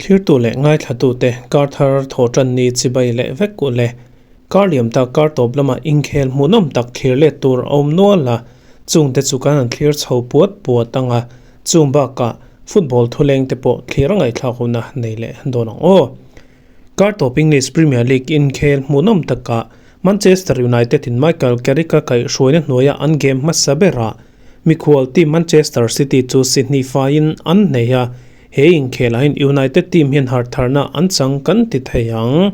Thlirtu leh ngaithlatute kar thar thaw tan ni chibai leh vek u le. Kar liam tak kar tawp lamah inkhel hmuhnawm tak thlir let tur a awm nual a, chungte chu kan han thlir chho puat puat ang a, chung bakah football thuleng te pawh thlir a ngaihthlak huna nei leh dawn ang aw. Kar tawp English Premier League inkhel hmuhnawm takah Manchester United in Michael Carrick-a kaihhruaina hnuaia an game hmasa berah Mikhual team Manchester City chu si hnih faiin an nei a, he inkhelah hian United team hian harhtharna an chang kan ti thei ang.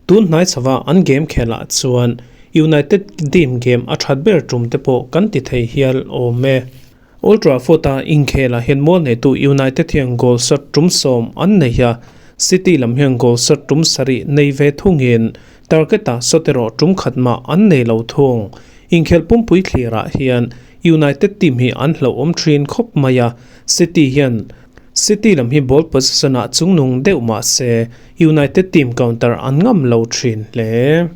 Tun hnai chhova an game khelah chuan United team game a that ber tum te pawh kan ti thei hial awm e. Old Trafford-a inkhelah hian mual neitu United hian goal shot tum 10 an nei a, City lam hian goal shot tum 7 nei ve thungin target-ah shot erawh tum khat mah an nei lo thung. Inkhelh pumpui thlirah hian United team hi an hlauhawm thin khawp mai a, City hian City lam hi ball possession ah chungnung deuh mah se United team counter an ngam lo thin hle.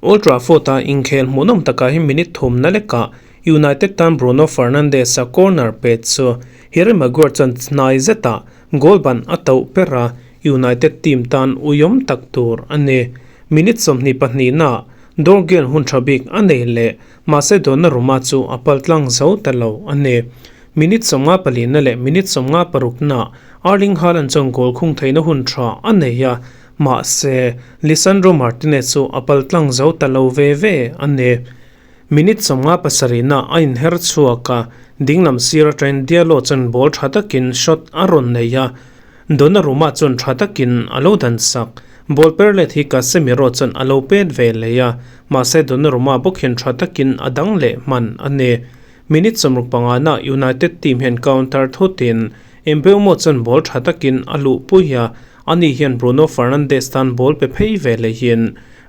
Old Trafford a inkhel hmuhnawm takah hi minute thumna lekah United tan Bruno Fernandes a corner pet chu Harry Maguire chuan hnai zetah goal ban a tauh per a, United team tan uiawm tak tur a ni. Minute 22 nah Dorgian hun tha bik a nei leh mahse Donnarumma chu a pal tlang zo ta lo a ni. Minute 54 leh minute 56 nah Erling Haaland chuan goal khung theihna hun tha a nei a, mahse Lisandro Martinez chu a pal tlang zo ta lo ve ve a ni. Minute 57 nah a inher chhuak a, dinglam sir atangin Diallo chuan ball tha takin shot a rawn nei a, Donnarumma chuan tha takin a lo dan sak. Ball per let hi Casemiro chuan a lo pet ve leh a, mahse Donnarumma bawk hian tha takin a dang leh hman a ni. Minute 65 nah United team hian counter thutin Mbeumo chuan ball tha takin a luh pui a, ani hian Bruno Fernandes tan ball pe phei ve lehin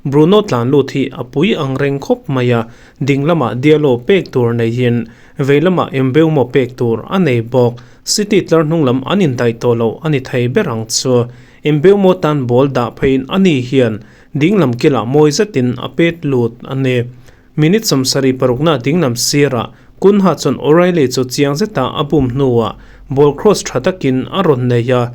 Bruno tlan lut hi a pui ang reng khawp mai a, ding lamah Diallo pek tur neihin vei lamah Mbeumo pek tur a nei bawk. City tlar hnung lam an indaih tawh lo a ni thei ber ang chu. Mbeumo tan ball dah pheiin ani hian ding lam kilah mawi zetin a pet lut a ni. Minute 76 na ding lam sirah Cunha chuan O'Reilly chu chiang zetah a bum hnuah ball cross tha takin a rawn nei a.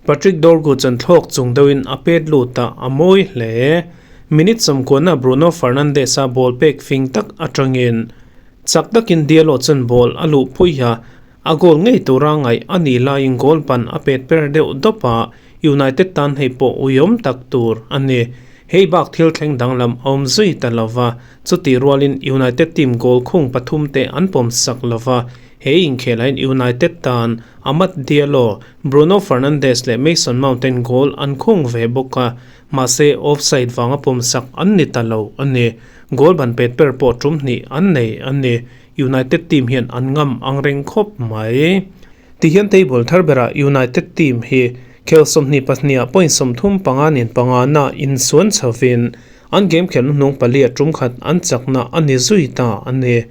Patrick Dorgu chuan thlawk chung deuhin a pet lut a, a mawi hle. Minute 90 na Bruno Fernandes a ball pek fing tak atangin chak takin Diallo chuan ball a luh pui a, a goal ngei tura ngaih a nih laiin goal ban a pet per deuh dawp a, United tan hei pawh uiawm tak tur a ni. Hei bak thil thleng danglam a awm zui ta lova, chutih rualin United team goal khung pathum te an pawm sak lova, he inkhelahin United tan Amad Diallo, Bruno Fernandes leh Mason Mount ten goal an khung ve bawk a, mahse offside vanga pawm sak an ni ta lo a ni. Goal ban pet per pawh tum hnih an nei a ni. United team hian an ngam ang reng khawp mai. Tihian table thar berah United team hi khel 22 ah point 35 nen panga na insuan chhovin an game khelna hnung pali a tum khat an chakna a ni zui ta a ni.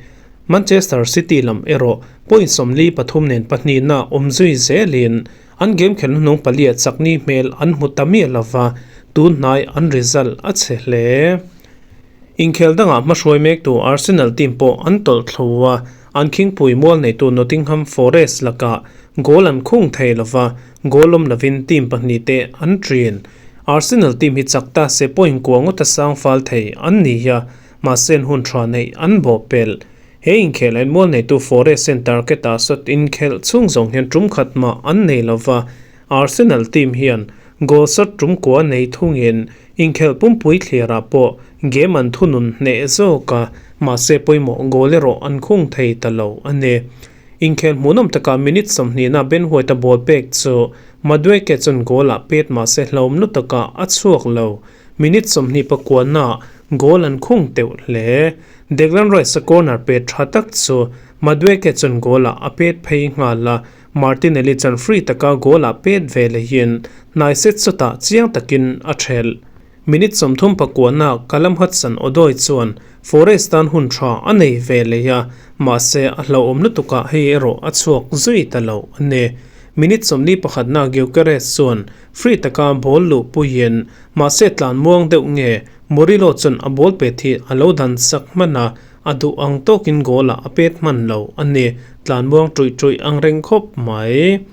Manchester City lam erawh point 43 nen pahnih na awm zui zelin an game khelna hnung pali a chakni hmel an hmu ta miah lova, tun hnai an result a chhe hle. Inkhel dangah hmahruai mektu Arsenal team pawh an tawlh thlu a, an khingpui mual neitu Nottingham Forest lakah goal an khung thei lova, goal awm lovin team pahnih te an ṭin. Arsenal team hi chak ta se point kua ngawta sang fal thei an ni a, mahse an hun ṭha neih an bawh pelh. He inkhelh mual neitu Forest hian target-ah sawt inkhelh chhung zawng hian ṭum khat mah an nei lova, Arsenal team hian goal shot ṭum kua nei thungin Inkhelh pumpui thlirah pawh game an thunun hneh zawk a, mahse pawimawh goal erawh an khung thei ta lo a ni. Inkhelh hmuhnawm takah minute 20 na Ben White-a ball pek chu Madueke chuan goal ah pet mahse hlauhawm lutakah a chhuak lo. Minute 29 na goal an khung teuh hle. Declan Rice-a corner pet tha tak chu Madueke chuan goal ah a pet phei nghal a, Martinelli chuan free taka goal ah pet ve lehin hnai set chawtah chiang takin a thelh. Minute 39 na Callum Hudson-Odoi chuan Forest tan hun tha a nei ve leh a, mahse a hlauhawm lutukah hei erawh a chhuak zui ta lo a ni. Minute 41 na Gyökeres chuan free taka ball luh puiin mahse tlan muang deuh nge Murillo chuan a ball pet hi a lo dan sak hman a. a duh ang tawkin goal-ah a pet hman lo a ni. Tlanmuang ṭuih ṭuih ang reng khawp mai.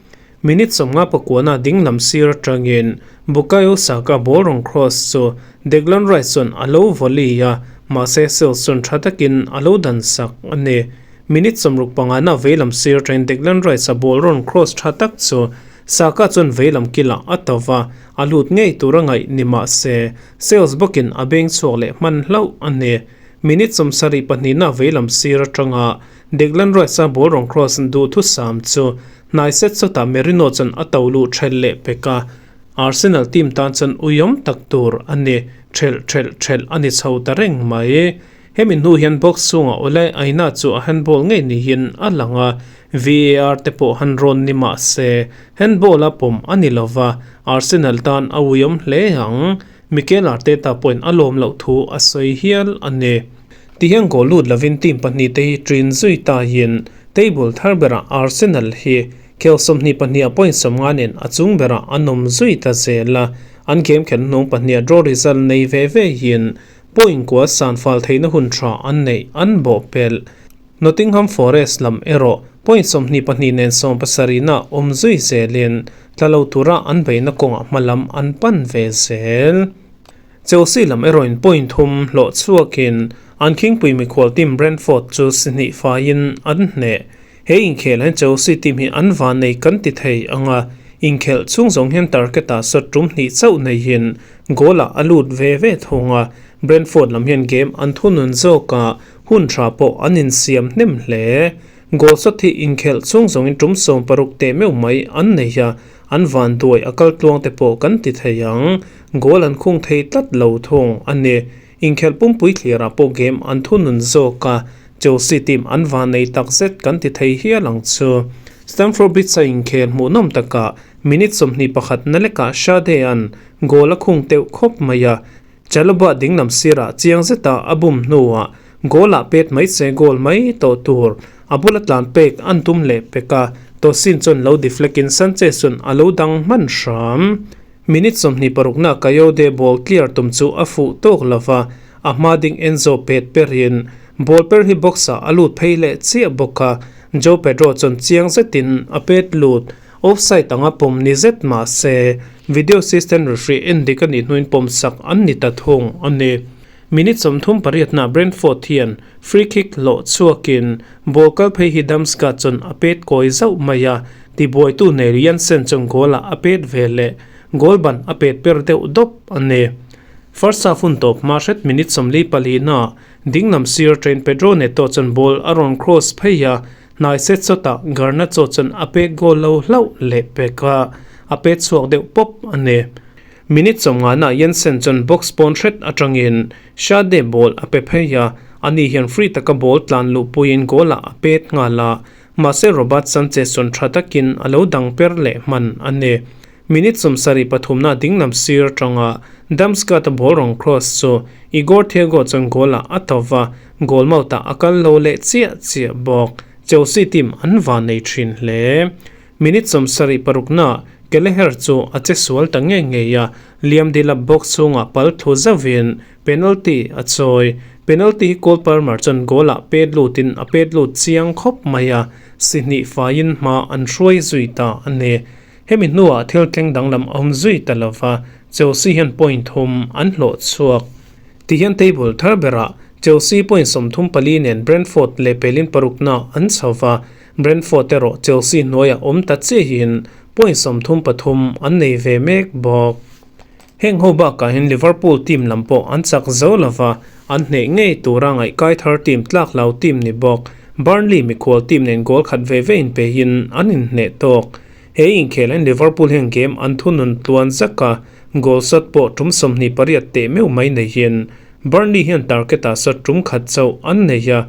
Minute 59 na ding lam sir atangin Bukayo Saka ball rawn cross chu Declan Rice chuan a lo volley a, mahse Sales chuan tha takin a lo dan sak a ni. Minute 65 na vei lam sir atangin Declan Rice a ball rawn cross tha tak chu Saka chuan vei lam kilah a to va, a lut ngei tur a ngaih ni mahse Sales bawkin a beng chhuak leh hman hlauh a ni. Minute 72 na vei lam sir atanga Declan Rice a ball rawn cross duhthusam chu Hnai set sawtah Merino chuan a to luh ṭhelh leh pek a, Arsenal team tan chuan uiawm tak tur a ni, ṭhelh ṭhelh ṭhelh a ni chho ta reng mai. Hemi hnu hian box chhungah Ole Aina chu a handball ngei niin a lang a, VAR te pawh han rawn ni mah se handball a pawm a ni lo va, Arsenal tan a uiawm hle ang. Mikel Arteta pawhin a lawm loh thu a sawi hial a ni. Tihian goal lut lovin team pahnihte hi ṭin zui tahin table thar berah Arsenal hi khel 22 ah point 50 nen a chung berah an awm zui ta zel a, an game khelh hnung pahniha draw result nei ve ve hian point kua san fal theihna hun tha an neih an bawh pelh. Nottingham Forest lam erawh point 22 nen 70 na awm zui zelin tla lo tura an beihna kawngah hma lam an pan ve zel. Chelsea lam erawhin point thum hlawh chhuakin an khingpui mikhual team Brentford chu si hnih faiin an hneh. He inkhel hian Chelsea team hi an van nei kan ti thei ang a, inkhelh chhung zawng hian target-ah shot tum hnih chauh neihin goal-ah a lut ve ve thung a, Brentford lam hian game an thunun zawk a, hun tha pawh an insiam hnem hle. Goal shot hi inkhelh chhung zawngin tum 16 teh meuh mai an nei a, an van duai a kal tluang te pawh kan ti thei ang. Goal an khung thei tlat lo thung a ni. Inkhelh pumpui thlirah pawh game an thunun zawk a, Chelsea team an van nei tak zet kan ti thei hial ang chu. Stamford Bridge a inkhel hmuhnawm takah minute 21 na lekah Sade an goal a khung teuh khawp mai a, Chalobah dinglam sirah chiang zeta a bum hnuah goal ah pet mai che goal mai tawh tur a bula tlan pek an tum leh pek a, Tosin chuan lo deflect in Sanchez chuan a lo dang hman hram. Minute 26 na Kayode ball clear tum chu a fuh tawk lova, a hma ding Enzo pet perin ball per hi box ah a lut phei leh chiah bawk a, Joao Pedro chuan chiang zetin a pet lut. Offside anga pawm ni zet mah se video assistant referee en dik a nih hnuin pawm sak an ni ta thung a ni. Minute 38 na Brentford hian free kick hlawh chhuakin ball kal phei hi Damsgaard chuan a pet kawi zauh mai a, tibuaitu nei Jansen chuan goal ah a pet ve leh goal ban a pet per deuh dawp a ni. First half hun tawp hma hret minute 44 na dinglam sir train Pedro Neto chuan ball a rawn cross phei a, Hnai set sawtah Garnacho chuan a pek goal lo hlauh leh pek a, a pet chhuak deuh pawp a ni. Minute 50 nah Jensen chuan box pawn hret atangin Schade ball a pe phei a, ani hian free taka ball tlan luh puiin goal ah a pet nghal a, mahse Robert Sanchez chuan tha takin a lo dang per leh hman a ni. Minute 73 nah dinglam sir atanga Damsgaard a ball rawn cross chu Igor Thiago chuan goal ah a to va, goal mouth ah a kal lo leh chiah chiah bawk. Chelsea team an van nei thin hle. Minute 76 nah Kelleher chu a che sual ta nge ngei a, Liam Delap box chhungah pal thu zauhin penalty a chawi. Penalty hi Cole Palmer chuan goal ah pet lutin a pet lut chiang khawp mai a, si hnih faiin hma an hruai zui ta a ni. Hemi hnuah thil thleng danglam a awm zui ta lova, Chelsea hian point thum an hlawh chhuak. Tihian table thar berah Chelsea point 34 nen Brentford leh pelin parukna an chho va, Brentford erawh Chelsea hnuaiah awm ta chiahin point 33 an nei ve mek bawk. Heng ho bakah hian Liverpool team lam pawh an chak zo lova, an hneh ngei tura ngaihkai thar team tlak lo team ni bawk. Burnley mikhual team nen goal khat ve ve in pehin an inhneh tawk. He inkhel hian Liverpool hian game an thunun tluan zak a, goal shot pawh tum 28 teh meuh mai neihin Burnley hian target ah shot tum khat chauh an nei a,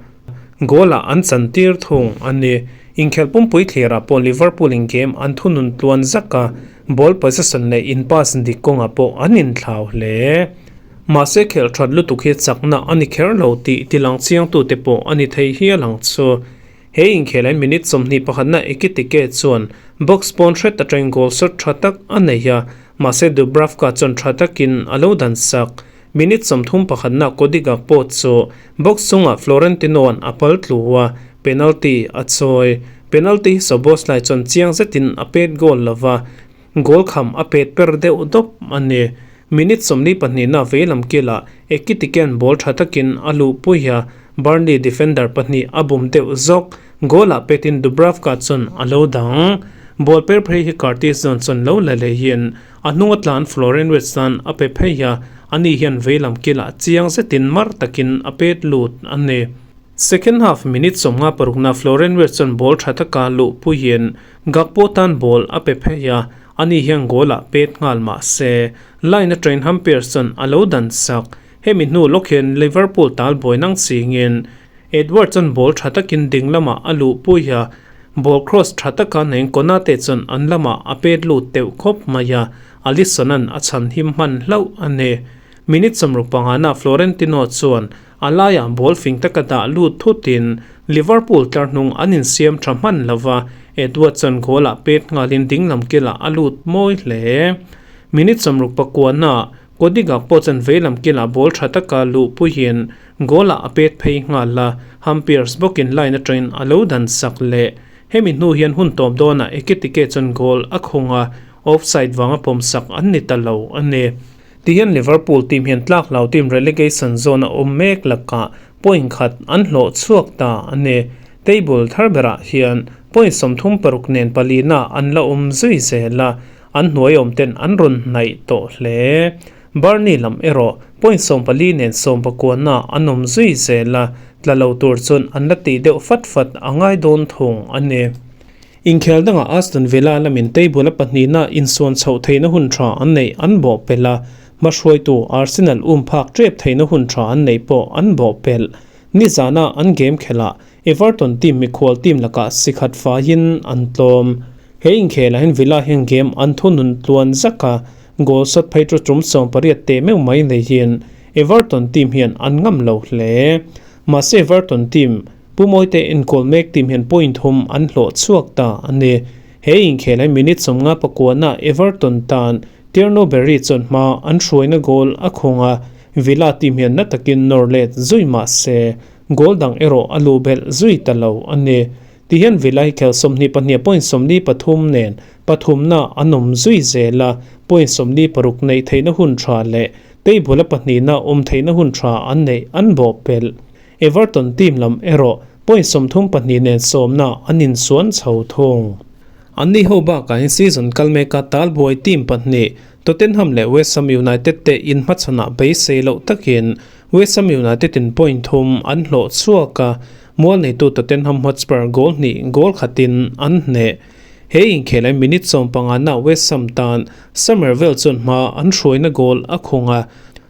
goal ah an chan tir thung a ni. Inkhelh pumpui thlirah pawh Liverpool in game an thunun tluan zak a, ball possession leh in pass dik kawngah pawh an inthlau hle. Mahse khelh that lutuk hi chakna a ni kher lo tih tilang chiangtute pawh a ni thei hial ang chu. He inkhel hian minute 21 na Ekitike chuan box pawn hret atangin goal shot tha tak a nei a, mahse Dubravka chuan tha takin a lo dan sak. Minute 30 pakhatna Cody Gakpo chu box chungah Florentino-a'n a pal tlu a, penalty a chawi. Penalty hi Szoboszlai chuan chiang zetin a pet goal lo va, goal kham a pet per deuh dawp a ni. Minute 42 na veilam kilah Ekitike-a'n ball tha takin a luhpui a, Burnley defender pahnih a bum deuh zawk. Goal-ah petin Dubravka chuan a lo dang. Ball per phei hi Curtis Jones chuan lo la leihin a hnunga tlan Florian Wirtz-a'n a pe phei a, ani hian veilam kilah chiang zetin mar takin a pet lut a ni. Second half minute 56 na Florian Wirtz chuan ball tha taka luhpuiin Gakpo tan ball a pe phei a, ani hian goal-ah pet nghal mah se line atangin Hampers chuan a lo dan sak. Hemi hnu lawk hian Liverpool talbuai nang chingin Edward chuan ball tha takin ding lamah a luhpui a, ball cross tha taka neng Konate chuan an lamah a pet lut teuh khawp mai a, Alisson-a'n a chhan him hman hlauh a ni. Minute 65 na Florentino chuan a laiah ball fing taka dah lut thutin Liverpool tlar hnung an insiam tha hman lo va, Edward chuan goal-ah pet nghalin ding lam kilah a lut mawi hle. Minute 69 na Cody Gakpo chuan veilam kilah ball tha taka luhpuiin Goal-ah a pet phei nghal a, Hampers bawkin line atangin a lo dan sak leh. Hemi hnu hian hun tawp dawnah Ekitike chuan goal a khung a, offside vanga pawm sak an ni ta lo a ni. Tihian Liverpool team hian tlak hlau team relegation zone a awm mek lakah point khat an hlawh chhuak ta a ni. Table thar berah hian point 36 nen palina an la awm zui zel a, an hnuai awm ten an rawn hnaih tawh hle. Burnley lam erawh point 14 nen 19 na an awm zui zel a, tla lo tur chuan an la tih deuh fat fat a ngai dawn thung a ni. Inkhel dangah Aston Villa lamin table a pahnihna insuan chhoh theihna hun tha an neih an bawh pelh a, hmahruaitu Arsenal um phak tep theihna hun tha an neih pawh an bawh pelh. Nizana an game khelhah Everton team mikhual team lakah sikhat faiin an tlawm. He inkhelah hian Villa hian game an thunun tluan zak a, goal shot phei chu tum 18 teh meuh mai neihin Everton team hian an ngam lo hle. Mahse Everton team Pu Mawite enkawl mek team hian point thum an hlawh chhuak ta a ni. He inkhelah hian minute 59 na Everton tan Tierno Barry chuan hma an hruaina goal a khawng a, Villa team hian na takin nawr let zui mah se goal dang erawh a luh belh zui ta lo a ni. Tihian Villa hi khel 22 point 43 nen pathumna an awm zui zel a, point 46 neih theihna hun tha leh table a pahnihna awm theihna hun tha an neih an bawh pelh. Everton team lam erawh point 32 nen sawmna an insuan chho thung. An ni ho bakah hian season kal meka talbuai team pahnih Tottenham leh West Ham United te inhmachhanah beisei loh takin West Ham United in point thum an hlawh chhuak a, mual neitu Tottenham Hotspur goal hnih goal khatin an hneh. He inkhelai minute 15 na West Ham tan Summerville chuan hma an hruaina goal a khung a,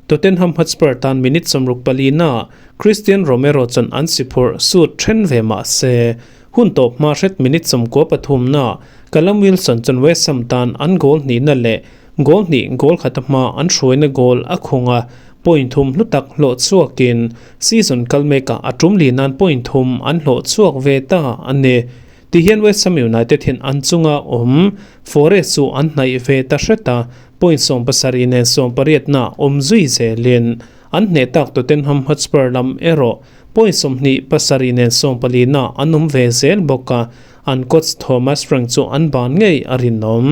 Tottenham Hotspur tan minute 64 na Cristian Romero chuan an si phurh suit then ve mah se. Hun tawp hma hret minute 93 na Callum Wilson chuan West Ham tan an goal hnih na leh goal hnih goal khata hma an hruaina goal a khung a, point thum hlutak hlawh chhuakin season kal mekah a tum li nan point thum an hlawh chhuak ve ta a ni. Tihian West Ham United hian an chunga awm Forest chu an hnaih ve ta hret a, point 17 nen 18 na awm zui zelin an hneh tak Tottenham Hotspur lam erawh point 27 nen 14 na an awm ve zel bawk a, an coach Thomas Frank chu an ban ngei a rinawm.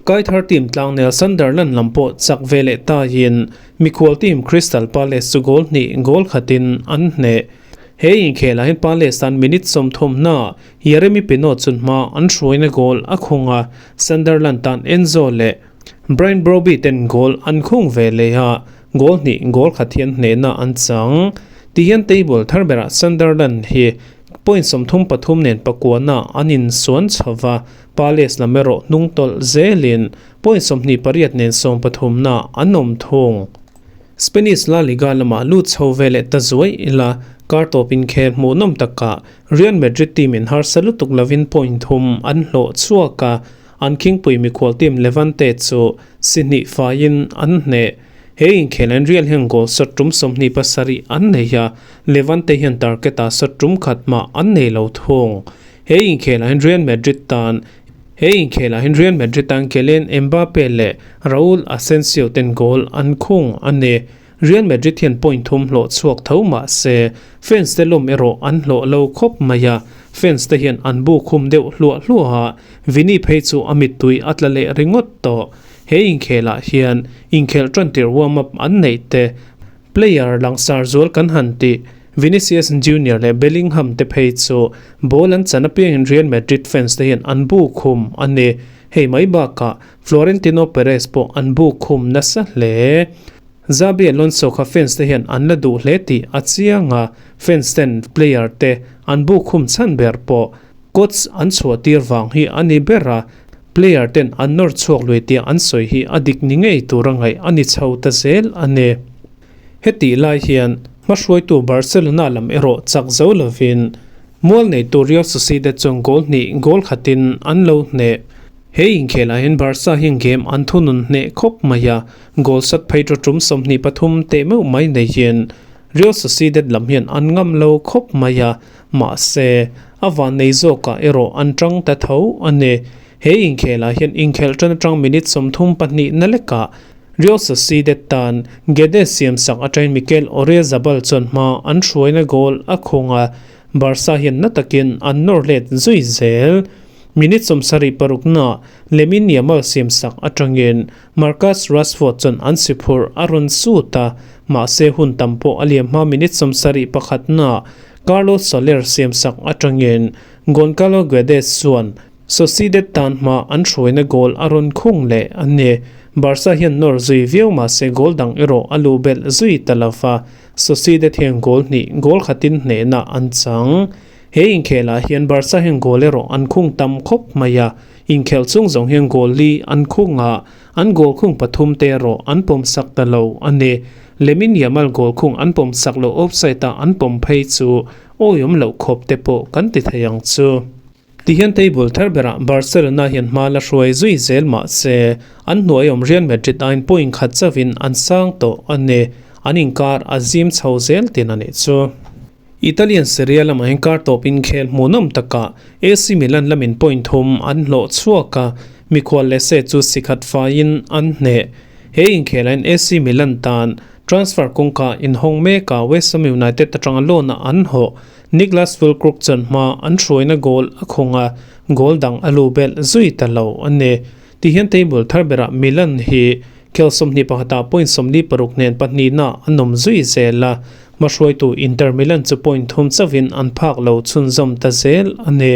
Kaithar team tlangnel Sunderland lam pawh chak ve leh ta in mikhual team Crystal Palace chu goal hnih goal khatin an hneh. He inkhelah hian Palace an minute 30 na Yeremy Pino chuan hma an hruaina goal a khung a, Sunderland tan Enzo leh Brian Brobbey ten goal an khung ve leh a, goal hnih goal khat hian hnehna an chang. Tihian table thar berah Sunderland hi point 33 nen pakuana an insuan chhova, Palace lam erawh hnung tawlh zelin point 28 nen 13 na an awm thung. Spanish La Liga lamah lut chho ve leh ta zuai ila kar tawp inkhel hmuhnawm takah Real Madrid team in harsa lutuk lovin point thum an hlawh chhuak a, an khingpui mikhual team Levante chu si hnih faiin an hneh. He inkhel hian Real hian goal shot tum 27 an nei a, Levante hian target ah shot tum khat mah an nei lo thung. He inkhelah hian Real Madrid tan He inkhelah hian Real Madrid tan Kylian Mbappe leh Raul Asensio ten goal an khung a ni. Real Madrid hian point thum hlawh chhuak tho mah se fans te lawm erawh an hlawh lo khawp mai a, fans te hian an bu khum deuh hluah hluah a, Vini phei chu a mittui a tla leh ringawt tawh. He inkhelah hian inkhelh tantir warm up an neih te, player langsar zual kan han tih Vinicius Junior leh Bellingham te phei chu ball an chan apiangin Real Madrid fans te hian an bu khum a ni. Hei mai bakah Florentino Perez pawh an bu khum nasa hle. Xabi Alonso kha fans te hian an la duh hle tih a chiang a, fans ten player te an bu khum chhan ber pawh coach an chhuah tir vang hi a ni ber a, player ten an nawr chhuak lui tih an sawi hi a dik ni ngei tur a ngaih a ni chho ta zel a ni. Hetih lai hian hmahruaitu Barcelona lam erawh chak zo lovin mual neitu Real Sociedad chuan goal hnih goal khatin an lo hneh. He inkhelah hian Barca hian game an thunun hneh khawp mai a, goal sat phei chu tum 23 teh meuh mai neihin Real Sociedad lam hian an ngam lo khawp mai a, mahse a vannei zawkah erawh an tang ta tho a ni. He inkhelah hian inkhelh tan atang minute 32 na lekah Real Sociedad tan Guedes siamsak atangin Mikel Oyarzabal chuan hma an hruaina goal a khung a, Barca hian na takin an nawr let zui zel. Minute 76 na Lamine Yamal siamsak atangin Marcus Rashford chuan an si phurh a rawn sut a, mahse hun tam pawh a liam hma minute 71 na Carlos Soler siamsak atangin Goncalo Guedes chuan Sociedad tan hma an hruaina goal a rawn khung leh a ni. Barca hian nawr zui viau mahse goal dang erawh a lu belh zui ta lova, Sociedad hian goal hnih goal khatin hnehna an chang. He inkhelah hian Barca hian goal erawh an khung tam khawp mai a, inkhelh chung zawng hian goal li an khung a, an goal khung pathum te erawh an pawm sak ta lo a ni. Lamine Yamal goal khung an pawm sak loh offside a an pawm phei chu awiawm loh khawp te pawh kan ti thei ang chu. Tihian table thar berah Barcelona hian hma la hruai zui zel mah se an hnuai awm Real Madrid aiin point khat chauhin an sang tawh a ni. An inkar a zim chho zel tin a nih chu. Italian Serie A lamah hian kar tawp inkhel hmuhnawm takah AC Milan lamin point thum an hlawh chhuak a, mikhual leh se chu sikhat faiin an hneh. He inkhelah hian AC Milan tan transfer kawngka inhawng mekah West Ham United atanga loan a an hawh. Niklas Füllkrug chuan hma an hruaina goal a khawng a, goal dang a lu belh zui ta lo a ni. Tihian table thar berah Milan hi khel 21 ah point 46 nen pahnihna an awm zui zel a, hmahruaitu Inter Milan chu point thum chauhin an phak lo chhunzawm ta zel a ni.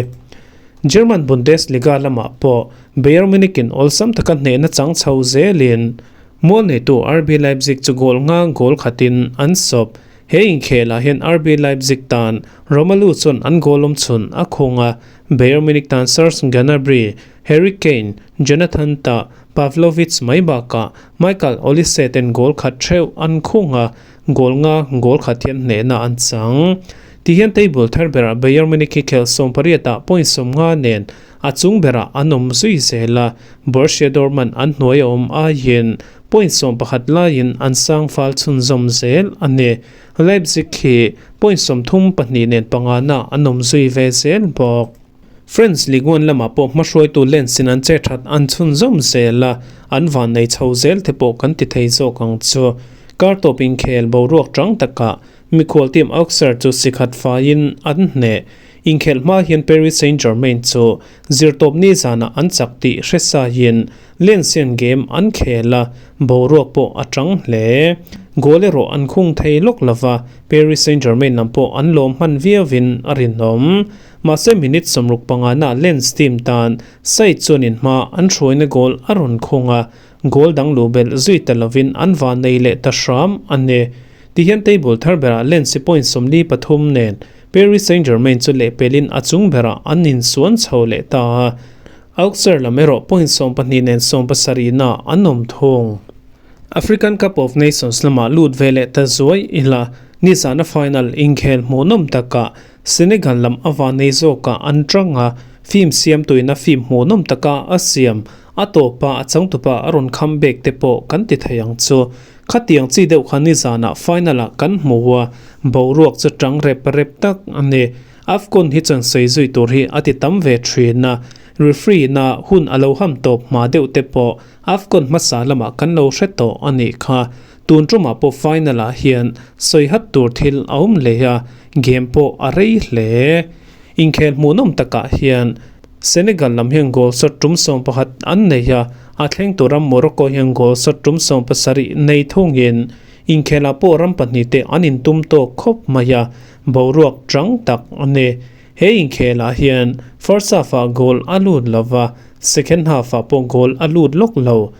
German Bundesliga lamah pawh Bayern Munich in awlsam taka hnehna chang chho zelin mual neitu RB Leipzig chu goal nga goal khatin an sawp. He inkhelah hian RB Leipzig tan Romelu chuan an goal awm chhun a khung a, Bayern Munich tan Serge Gnabry, Harry Kane, Jonathan Tah, Pavlovic mai bakah Michael Olise ten goal khat theuh an khung a, goal nga goal khat hian hnehna an chang. Tihian table thar berah Bayern Munich hi khel 18 ah point 50 nen a chung berah an awm zui zel a, Borussia Dortmund an hnuai a awm aiin point 11 laiin an sang fal chhunzawm zel a ni. Leipzig hi point 34 nen pangana an awm zui ve zel bawk. French Ligue 1 lamah pawh hmahruaitu Lens in an che that an chhunzawm zel a, an van nei chho zel te pawh kan ti thei zawk ang chu. Kar tawp inkhel boruak tang takah mikhual team Auxerre chu sikhat faiin an hneh. Inkhelh hma hian Paris Saint-Germain chu zirtawp ni zanah an chak tih hre saiin Lens hian game an khel a, boruak pawh a tang hle. Goal erawh an khung thei lawk lova, Paris Saint-Germain lam pawh an lawm hman viauin a rinawm. Mahse minute 65 na Lens team tan Said chuan in hma an hruaina goal a rawn khung a, goal dang lu belh zui ta lovin an van nei leh ta hram a ni. Tihian table thar berah Lens hi point 43 nen Paris Saint-Germain chu lehpelin a chung berah an insuan chho leh ta a, Auxerre lam erawh point 12 nen 70 na an awm thung. African Cup of Nations lamah lut ve leh ta zuai ila, nizana final inkhel hmuhnawm takah Senegal lam a van nei zawkah an tang a, film siam tuina film hmuhnawm taka a siam a tawpa a changtupa a rawn kham bek te pawh kan ti thei ang chu. Khatiang chi deuh kha nizanah final ah kan hmu a, boruak chu tang rep rep tak a ni. AFCON hi chuan sawi zui tur hi a ti tam ve thin a, referee na hun a lo ham tawp hma deuh te pawh AFCON hmasa lamah kan lo hre tawh a nih kha. Tun tumah pawh final ah hian sawi hat tur thil a awm leh a, game pawh a rei hle. Inkhel hmuhnawm takah hian Senegal lam hian goal shot tum 11 an nei a, a thleng tur ram Morocco hian goal shot tum 17 nei thungin inkhelah pawh ram pahnihte an intum tawk khawp mai a, boruak chang tak a ni. He inkhelah hian first half-ah goal a lut lo va, second half-ah pawh goal a lut lawk lo.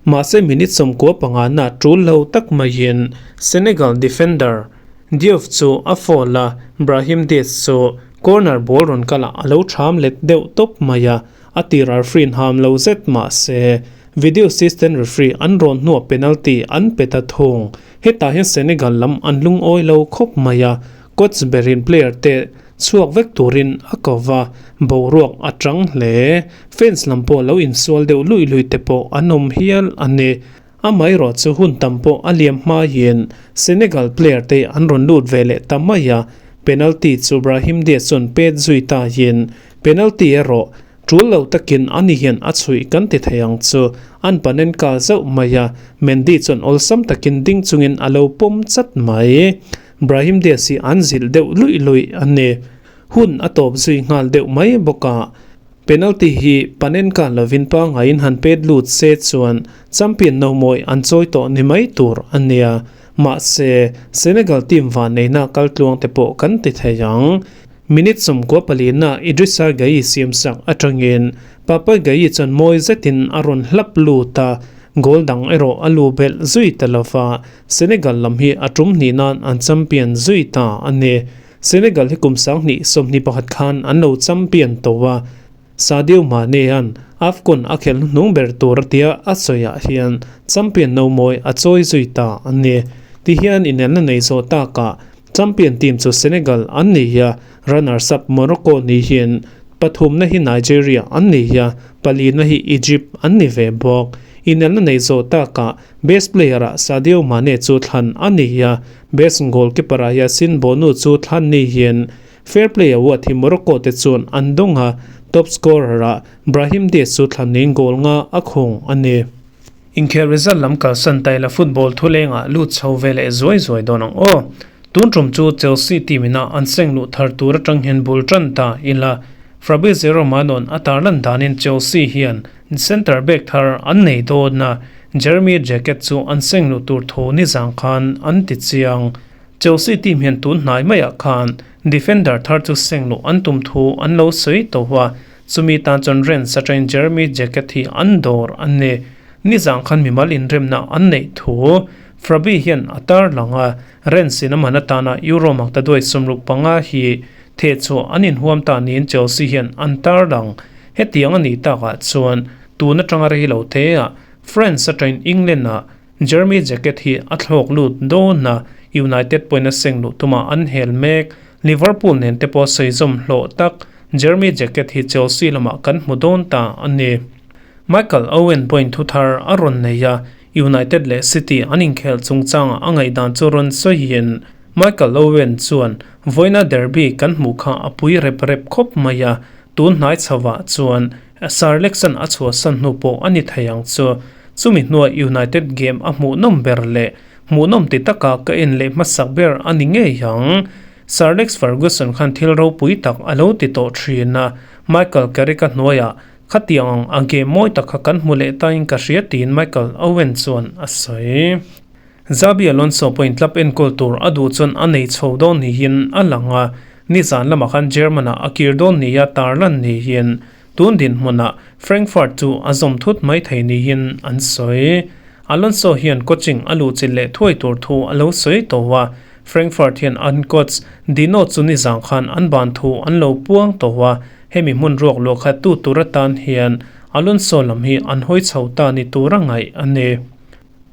Mahse minute 95 na tul lo tak maiin Senegal defender Diouf chu a foul a, Brahim Diaz chu corner ball rawn kalah a lo tham let deuh tawp mai a, a tir referee in ham lo zet mahse video assistant referee an rawn hnuah penalty an pe ta thung. Hetah hian Senegal lam an lungawi lo khawp mai a, coach berin player te chhuak vek turin a ko va, boruak a tang hle. Fans lam pawh lo insual deuh luih luih te pawh an awm hial a ni. Amaherawh chu hun tam pawh a liam hmaiin Senegal player te an rawn lut ve leh ta mai a, penalty chu Brahim Diaz chuan pet zui tahin penalty erawh tul lo takin ani hian a chhuih kan ti thei ang chu. An Panenka zauh mai a, Mendy chuan awlsam takin ding chungin a lo pawm chat mai. Brahim Diaz hi an zilh deuh luih luih a ni. Hun a tawp zui nghal deuh mai bawk a. Penalty hi Panenka lovin pangaiin han pet lut se chuan champion no mawi an chawi tawh ni mai tur a nia. Mahse, Senegal team van neihna kal tluang te pawh kan ti thei ang. Minute 94 na Idrissa Gueye siamsak atangin Papa Gueye chuan mawi zetin a rawn hlap lut a, goal dang erawh a lu belh zui ta lova, Senegal lam hi a tum hnih nan an champion zui ta a ni. Senegal hi kum 2021 khan an lo champion tawh a, Sadio Mane-a'n AFCON a khelh hnuhnung ber tur a tia a sawiah hian champion no mawi a chawi zui ta a ni. Tihian inelna nei zawh takah champion team chu Senegal an ni a, runners-up Morocco ni hian pathumna hi Nigeria an ni a, palina hi Egypt an ni ve bawk. Inelna nei zawh takah best player-ah Sadio Mane chu thlan a ni a, best goalkeeper-ah Yassine Bounou chu thlan ni hian Fair Play Award hi Morocco te chuan an dawng a, top scorer-ah Brahim Diaz chu thlanin goal nga a khung a ni. Inkhel result lam kalsan taila football thulengah lut chho ve leh zuai zuai dawn ang aw. Tun tum chu Chelsea team ina an seng luh thar tur atang hian bul tan ta ila. Fabrizio Romano-a'n a tarlan danin Chelsea hian centre back thar an nei dawn a, Jeremy Jacquet chu an seng luh tur thu nizang khan an ti chiang. Chelsea team hian tun hnai maiah khan defender thar chu seng luh an tum thu an lo sawi tawh a, chumi tan chuan Rennes atangin Jeremy Jacquet hi an dawr a ni. Nizang khan mimal inremna an neih thu Frabi hian a tarlang a, Rennes in a man atana Euro makta duai 65 hi thehchhuah an inhuam ta niin Chelsea hian an tarlang. Hetiang a nih takah chuan tun atanga rei lo te ah France atangin England ah Jeremy Jacquet hi a thlawk lut dawn a, United pawhin a seng luh tumah an hel mek. Liverpool nen te pawh sawi zawm hlawh tak Jeremy Jacquet hi Chelsea lamah kan hmu dawn ta a ni. Michael Owen pawhin thu thar a rawn nei a, United leh City an inkhel chungchangah a ngaihdan chu rawn sawiin Michael Owen chuan, Vawiina derby kan hmuh kha a pui rep rep khawp mai a, tun hnai chhovah chuan Sir Alex-a'n a chhuahsan hnu pawh a ni thei ang chu. Chumi hnuah United game a hmuhnawm ber leh hmuhnawm ti taka ka en leh hmasak ber a ni ngei ang. Sir Alex Ferguson khan thil ropui tak a lo ti tawh thin a, Michael Carrick-a hnuaiah khatiang ang a game mawi tak kha kan hmu leh tain ka hria tiin Michael Owen chuan a sawi. Xabi Alonso pawhin club enkawl tur a duh chuan a nei chho dawn niin a lang a, nizan lamah khan German-ah a kir dawn nia tarlan niin tun dinhmunah Frankfurt chu a zawm thut mai thei niin an sawi. Alonso hian coaching a luhchilh leh thuai tur thu a lo sawi tawh a, Frankfurt hian an coach Dino chu nizan khan an ban thu an lo puang tawh a, hemi hmun ruak luah khat tu tur atan hian Alonso lam hi an hawi chho ta ni tur a ngaih a ni.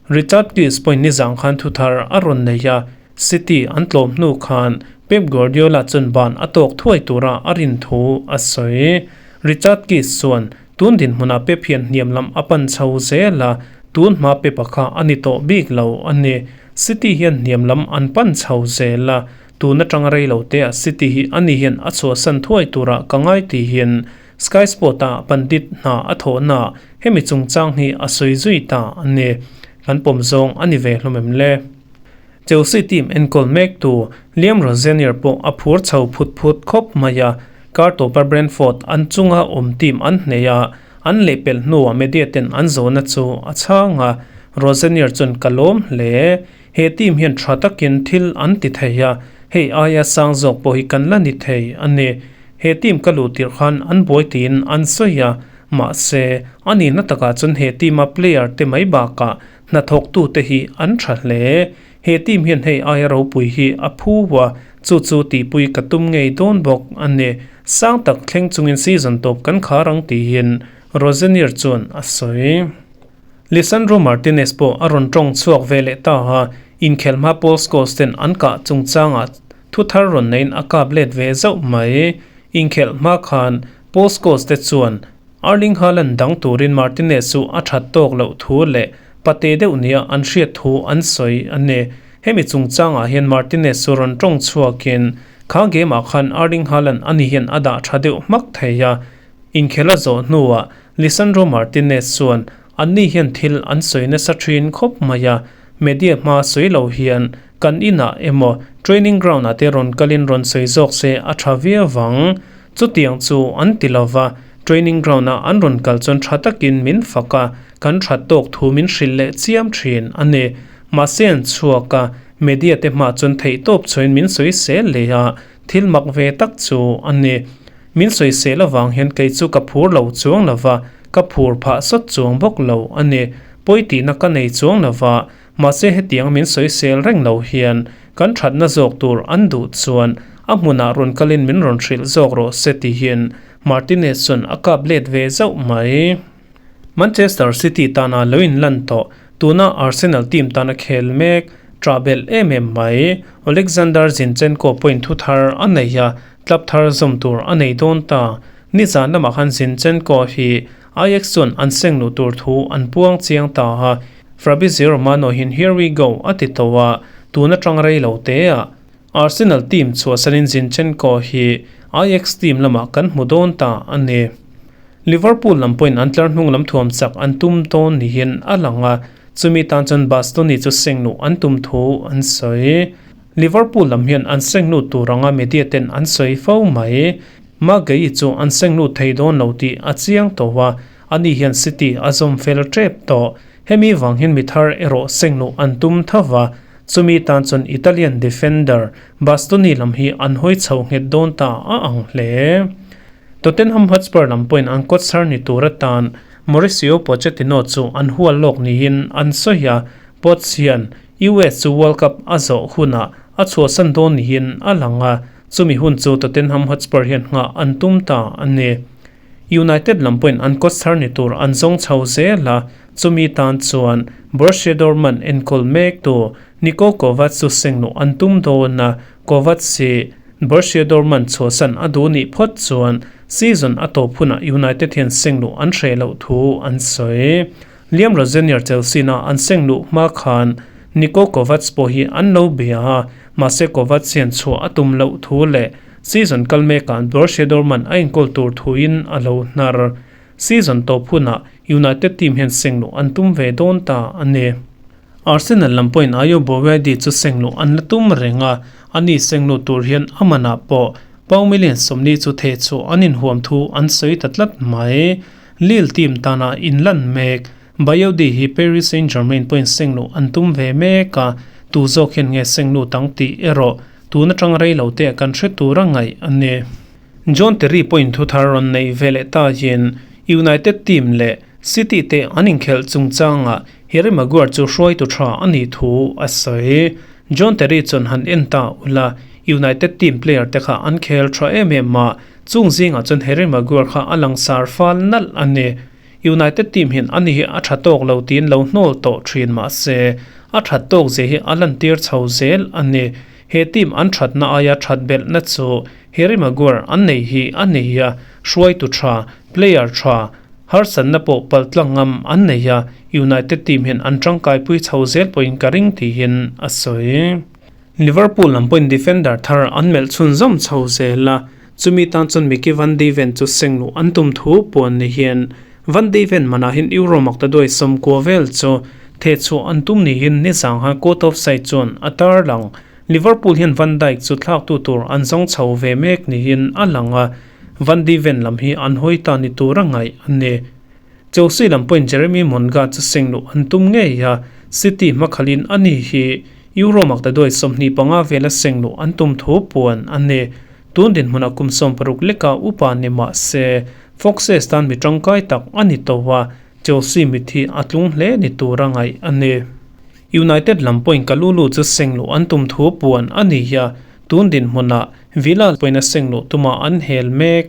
Richard Keys pawhin nizan khan thu thar a rawn nei a, City an tlawm hnu khan Pep Guardiola chuan ban a tawk thuai tura a rin thu a sawi. Richard Keys chuan, Tun dinhmunah Pep hian hniam lam a pan chho zel a, tun hma Pep-a kha a ni tawh bik lo a ni. City hian hniam lam an pan chho zel a, tun atanga rei lo te ah City hi ani hian a chhuahsan thuai turah ka ngai tihin Sky Sport-a pandit hna a thawhna hemi chungchang hi a sawi zui ta a ni. Kan pawm zawng a ni ve hlawm em le? Chelsea team enkawl mektu Liam Rosenior pawh a phur chho phut phut khawp mai a, kar tawpa Brentford an chunga awm team an hneh a, an lehpelh hnuah media ten an zawhna chu a chhang a, Rosenior chuan ka lawm hle. He team hian tha takin thil an ti thei a, hei aia sang zawk pawh hi kan la ni thei a ni. He team ka luh tirh khan an buai tiin an sawi a, mahse, a nihna takah chuan he team-a player te mai bakah hnathawktute hi an tha hle. He team hian hei aia ropui hi a phu a, chu chu tihpui ka tum ngei dawn bawk a ni. Sang tak thleng chungin season tawp kan khar ang tiin Rosenior chuan a sawi. Lisandro Martinez pawh a rawn tawng chhuak ve leh ta a, inkhel hma Paul Scholes ten an kah chungchangah thu thar rawn neiin a kap let ve zauh mai. Inkhelh hma khan Paul Scholes te chuan Erling Haaland dang turin Martinez chu a that tawk loh thu leh pate deuh nia an hriat thu an sawi a ni. Hemi chungchangah hian Martinez chu rawn tawng chhuakin kha game ah khan Erling Haaland ani hian a dah tha deuh hmak thei a, Inkhel a zawh hnuah Lisandro Martinez chuan anni hian thil an sawi nasa thin khawp mai a, media hma sawi lo hian kan inah emaw training ground ah te rawn kalin rawn sawi zawk se a tha viau vang. Chutiang chu an ti lova, training ground ah an rawn kal chuan tha takin min fak a, kan that tawk thu min hrilh leh chiam thin a ni. Mahse an chhuak a, media te hmah chuan theihtawp chhuahin min sawi sel leh a, thil mak ve tak chu a ni. Min sawisel avang hian kei chu ka phur lo chuang lo va, ka phur phah sawt chuang bawk lo a ni. Pawi tihna ka nei chuang lo va, mahse hetiang min sawisel reng lo hian kan thatna zawk tur an duh chuan a hmunah rawn kalin min rawn hrilh zawk rawh se tihin Martinez chuan a kap let ve zauh mai. Manchester City tana lo inlan tawh, tuna Arsenal team tana khel mek, ṭah belh em em mai. Oleksandr Zinchenko pawhin thu thar a nei a, club thar zawm tur a nei dawn ta. Nizan lamah khan Zinchenko hi Ajax chuan an seng luh tur thu an puang chiang ta a, Fabrizio Romano hian here we go a ti tawh a, tun aṭang rei lo te a. Arsenal team chhuahsanin Zinchenko hi Ajax team lamah kan hmu dawn ta a ni. Liverpool lam pawhin an tlar hnung lam thuam chak an tum dawn niin a lang a, chumi tan chuan Bastoni chu sengluh an tum thu an sawi. Liverpool lam hian an senglut tur anga media ten an sawi fo mai. Maguire chu an senglut thei dawn lo tih a chiang tawh a, ani hian City a zawm fel tep tawh. Hemi vang hian mi thar erawh sengluh an tum tho va, chumi tan chuan Italian defender Bastoni lam hi an hawi chho nghet dawn ta a ang hle. Tottenham Hotspur lam pawhin an kawtchhar ni tur atan Mauricio Pochettino chu an hual lawk niin an sawi a, Poch hian US chu World Cup a zawh hunah a chhuahsan dawn niin a lang a, chumi hun chu Tottenham Hotspur hian nghah an tum ta a ni. United lam pawhin an kawtchhar ni tur an zawng chho zel a, chumi tan chuan Borussia Dortmund enkawl mektu Niko Kovac chu sengluh an tum dawn a, Kovac hi Borussia Dortmund chhuahsan a duh nih phawt chuan season a tawp hunah United hian sengluh an hreh loh thu an sawi. Liam Rosenior Chelsea na an sengluh hma khan Niko Kovac pawh hi an lo bia a, mahse Kovac hian chhuah a tum loh thu leh season kal mekah Borussia Dortmund a inkawl tur thuin a lo hnar. Season tawp hunah United team hian sengluh an tum ve dawn ta a ni. Arsenal lam pawhin Ayo Boadi chu sengluh an la tum reng a, ani sengluh tur hian a manah pawh pound million 40 chu theh chhuah an inhuam thu an sawi ta tlat mai. Lille team tana inlan mek Bayodi hi Paris Saint-Germain pawhin sengluh an tum ve mek a, tu zawk hian nge sengluh tang tih erawh tun atang rei lo te kan hre tur a ngaih a ni. John Terry pawhin thu thar rawn nei ve leh ta hian United team leh City te an inkhelh chungchangah Harry Maguire chu hruaitu tha a nih thu a sawi. John Terry chuan han en ta ula, United team player te kha an khel tha em em a, chung zingah chuan Harry Maguire kha a langsar fal nalh a ni. United team hian ani hi a tha tawk lo tiin lo hnawl tawh thin mah se, a that tawk zia hi a lantir chho zel a ni. He team an thatna aia that belhna chu Harry Maguire an nei hi a nei a, hruaitu tha, player tha, harsatna pawh paltlang ngam an nei a, United team hian an tangkaipui chho zel pawhin ka ring tiin a sawi. Liverpool lam pawhin defender thar an melh chhunzawm chho zel a, chumi tan chuan Micky van de Ven chu sengluh an tum thu puan ni hian Van de Ven manah hian Euro makta duai 90 vel chu Thehchhuah an tum niin nizang han Court of Side chuan a tarlang. Liverpool hian Van Dijk chu thlaktu tur an zawng chho ve mek niin a lang a, Van de Ven lam hi an hawi ta ni tura ngaih a ni. Chelsea lam pawhin Jeremy Monga chu seng luh an tum ngei a, City hmakhalin a ni hi Euro maktaduai 25 vela seng luh an tum thu puan a ni. Tun dinhmunah kum 60 leka upa ni mah se, Foxes tan mi tangkai tak a ni tawh a, Chelsea mit hi a tlung hle ni tura ngaih a ni. United lam pawhin Kalulu chu seng luh an tum thu puan a ni a, tun dinhmunah Villa pawhin a seng luh tumah an hel mek.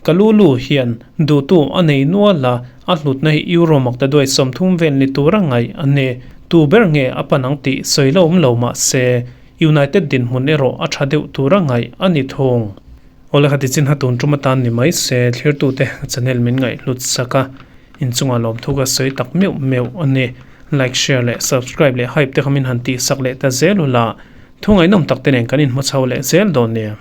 Kalulu hian duhtu a nei nual a, a hlutna hi Euro maktaduai 30 vel ni tura ngaih a ni. Tu ber nge a pan ang tih sawi la awm lo mah se, United dinhmun erawh a tha deuh tura ngaih a ni thung. Awle kha tichin ha tun tum atan ni mai se, thlirtute channel min ngaihhlut sak a, inchungah lawmthu ka sawi tak meuh meuh a ni. Like, share leh subscribe leh hype te kha min han tihsak leh ta zel ula, thu ngaihnawm tak te nen kan inhmu chho leh zel dawn nia.